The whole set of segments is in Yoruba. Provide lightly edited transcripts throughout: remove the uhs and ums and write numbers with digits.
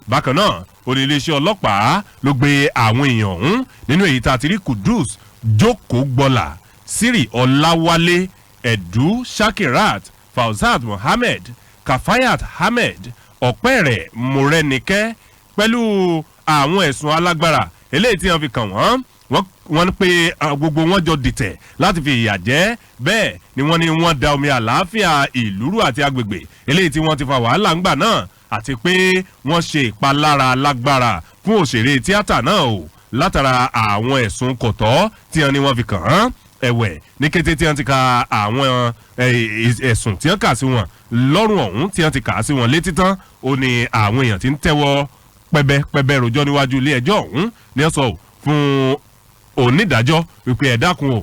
Bákan náà, ó ní iléeṣẹ́ ọlọ́pàá ló gbé àwọn èèyàn ọ̀hún, nínú èyí tá a ti rí Kudus Jókòó Gbọ́là, Siri Ọláwálé Ẹ̀dú, Shakirat Fauzat Mohammed, Kafayat Ahmed, Ọ̀pẹ̀rẹ̀ Mọ̀rẹ́nikẹ́, pẹ̀lú àwọn ẹ̀sùn alágbára eléyìí tí wọ́n fi kàn wọ́n. Wọ́n pé gbogbo wọn jọ dìtẹ̀ láti fi ìyà jẹ. Bẹ́ẹ̀ ni wọ́n ní wọ́n da omi àlàáfíà ìlú rú àti agbègbè eléyìí tí wọ́n ti fa wàhálà ńgbà náà, àti pé wọ́n ṣe ìpalára alágbára fún òṣèré tíátà náà o, látara àwọn ẹ̀sùn kọ̀tọ́ tí wọ́n ní wọ́n fi kàn án. Ẹ̀wẹ̀, ní kété tí wọ́n ti ka àwọn ẹ̀sùn tí wọ́n kà sí wọn lọ́rùn ọ̀hún, tí wọ́n ti kà á sí wọn létí tán, ó ní àwọn èèyàn tí ń tẹ́wọ́ pẹ́bẹ́pẹ́bẹ́ rojọ́ níwájú ilé ẹjọ́ ọ̀hún ní ẹ sọ fún onídàájọ́ wípé, "Ẹ dákun o,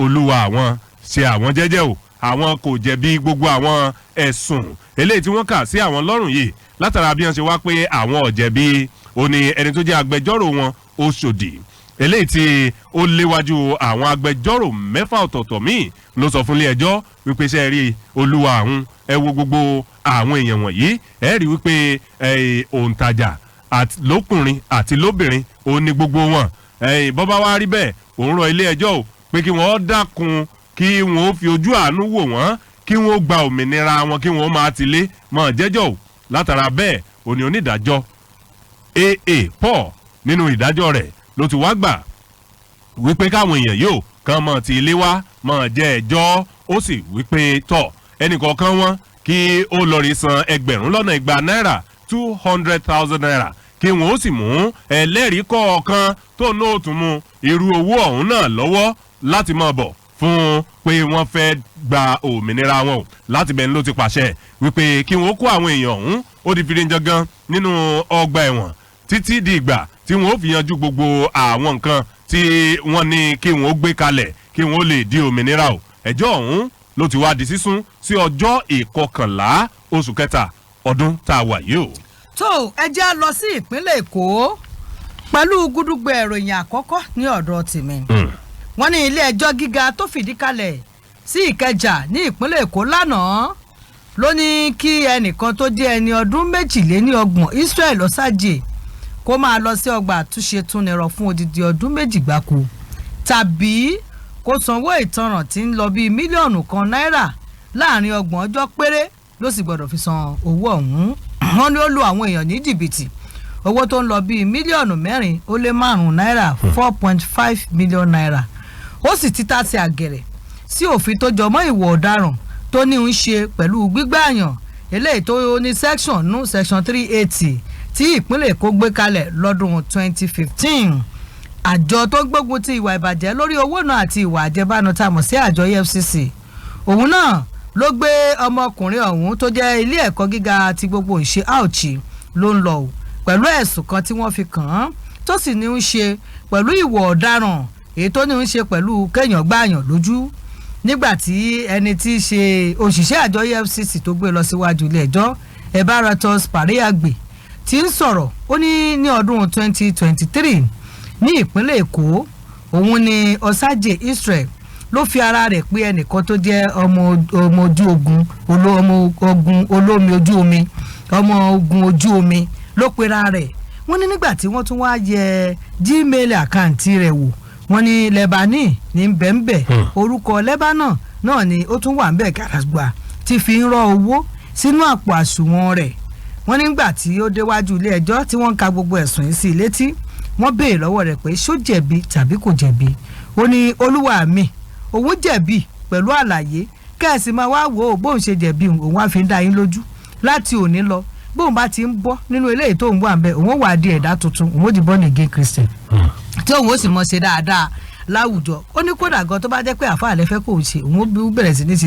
olúwa àwọn, ṣe àwọn jẹ́jẹ́ o. Àwọn kò jẹ̀bi gbogbo àwọn ẹ̀sùn eléyìí tí wọ́n kà sí àwọn lọ́rùn yìí." Látara bí wọ́n ṣe wá pé àwọn ò jẹ̀bi, ó ní ẹni tó jẹ́ agbẹjọ́rò wọn Oṣòdì, eléyìí tí ó léwájú àwọn agbẹjọ́rò mẹ́fà ọ̀tọ̀ọ̀tọ̀ míì, ló sọ fún ilé ẹjọ́ wípé, "Ṣe rí olúwa àwọn, ẹ wo gbogbo àwọn èèyàn wọ̀nyí, ẹ rí wípé òǹtajà lókùnrin àti lóbìnrin ó ní gbogbo wọn. Bọ́bá wá rí bẹ́ẹ̀, òun rọ ilé ẹjọ́ o pé kí wọ́n dákun, kí wọ́n fi ojú àánú wò wọ́n, kí wọ́n gba òmìnira wọn, kí wọ́n máa ti lé mọ́ jẹ́jọ́ o." Látara bẹ́ẹ̀, òní onídàájọ́ Aa Paul nínú ìdájọ́ rẹ̀ ló ti wá gbà wípé káwọn èèyàn yóò kàn mọ́ ti ilé wá mọ́ jẹ́ ẹjọ́. Ó sì wípé tọ̀, ẹnìkọ̀ọ̀kan wọn kí ó lọ rí san 200,000 náírà, ₦200,000, kí wọn ó sì mú ẹlẹ́rìí kọ̀ọ̀kan tó náà tún mú irú owó ọ̀hún náà lọ́wọ́ láti máa bọ̀ fún pé wọ́n fẹ́ gba òmìnira wọn o. Láti bẹ́ẹ̀ ló ti pàṣẹ wípé kí wọ́n kó àwọn èèyàn ọ̀hún ó di fi jangan nínú ọgbà ẹ̀wọ̀n títí di ìgbà tí wọ́n ó fi yanjú gbogbo àwọn nǹkan tí wọ́n ní kí wọ́n ó gbé kalẹ̀ kí wọ́n ó lè di òmìnira o. Ẹjọ́ ọ̀hún ló ti wá di sísún sí ọjọ́ 11 oṣù kẹta ọdún tá a wà yìí o. Tó, ẹ jẹ́ lọ sí ìpínlẹ̀ Èkó pẹ̀lú gúdúgbẹ̀ ìròyìn àkọ́kọ́ ní ọ̀dọ̀ tèmi. Wọ́n ní ilé ẹjọ́ gíga tó fìdí kalẹ̀ sí Ìkẹjà ní ìpínlẹ̀ Èkó lánàá ló ní kí ẹnìkan tó jẹ́ ẹni ọdún 32, Israel Ọ̀sájì, kó máa lọ sí ọgbà àtúnṣe túnirọ̀ fún odidi ọdún 2 gbáko, tàbí kó sanwó ìtanràn tí ń lọ bíi 1 mílíọ̀nù náírà. Láàrin 30 ọjọ́ péré ló sì gbọ́dọ̀ fi san owó ọ̀hún. Wọ́n ní ó lu àwọn èèyàn ní jìbìtì owó tó ń lọ bíi 4.5 mílíọ̀nù náírà, ₦4.5 million. Ó sì ti tasẹ̀ àgẹ̀rẹ̀ sí òfin tó jọmọ́ ìwà ọ̀daràn tó ní ń ṣe pẹ̀lú gbígbàyàn, eléyìí tó ní section nú, section 380 tí ìpínlẹ̀ Èkó gbé kalẹ̀ lọ́dún 2015. Àjọ tó ń gbógun ti ìwà ìbàjẹ́ lórí owó náà àti ìwà àjẹbánu tá a mọ̀ sí àjọ EFCC, òun náà ló gbé ọmọkùnrin ọ̀hún tó jẹ́ ilé ẹ̀kọ́ gíga ti gbogbo ìṣe Auchi ló ń lọ o, pẹ̀lú ẹ̀sùn kan tí wọ́n fi kàn án tó sì ní ń ṣe pẹ̀lú ìwà ọ̀daràn, èyí tó ní ń ṣe pẹ̀lú kéèyàn gbààyàn lójú. Nígbà tí ẹni tí í ṣe òṣìṣẹ́ àjọ EFCC tó gbé lọ síwájú ilé ẹjọ́, Ebaratus Pariagbe, tí ń sọ̀rọ̀, ó ní ní ọdún 2023 ní ìpínlẹ̀ Èkó, òun ni Ọ̀sájè Israel ló fi ara rẹ̀ pé ẹnìkan tó jẹ́ ọmọ ojú ogun, ọmọ ogun olómi ojú omi, ọmọ ogun ojú omi ló pera rẹ̀. Wọ́n ní nígbà tí wọ́n tún wá yẹ Gmail account rẹ̀ wò, wọ́n ní Lebanon ní bẹ́ńbẹ́, orúkọ Lebanon náà ni ó tún wà ń bẹ̀ gàràgbà tí fi ń rọ owó sínú àpò àsùnwọ̀n rẹ̀. Wọ́n nígbà tí ó déwájú ilé ẹjọ́ tí wọ́n ń ka gbogbo ẹ̀sùn yìí sí i létí, wọ́n béèrè lọ́wọ́ rẹ̀ pé ṣó jẹ̀bi tàbí kò jẹ̀bi. Ó ní, "Olúwa mi, òun jẹ̀bi pẹ̀lú àlàyé. Kẹ́ẹ̀sì máa wá wò ó, bóun ṣe jẹ̀bi, òun á fi ń dá yín lójú. Láti òní lọ, bóun bá ti ń bọ́ nínú eléyìí tóun wà ń bẹ, òun ó wà á di ẹ̀dá tuntun, òun ó di born again Christian, tí òun ó sì mọ̀ ṣe dáadáa láwùjọ." Ó ní kódà gan, tó bá jẹ́ pé àfáà lẹ́fẹ́ kò ṣe, òun ó bẹ̀rẹ̀ sí ní ṣe.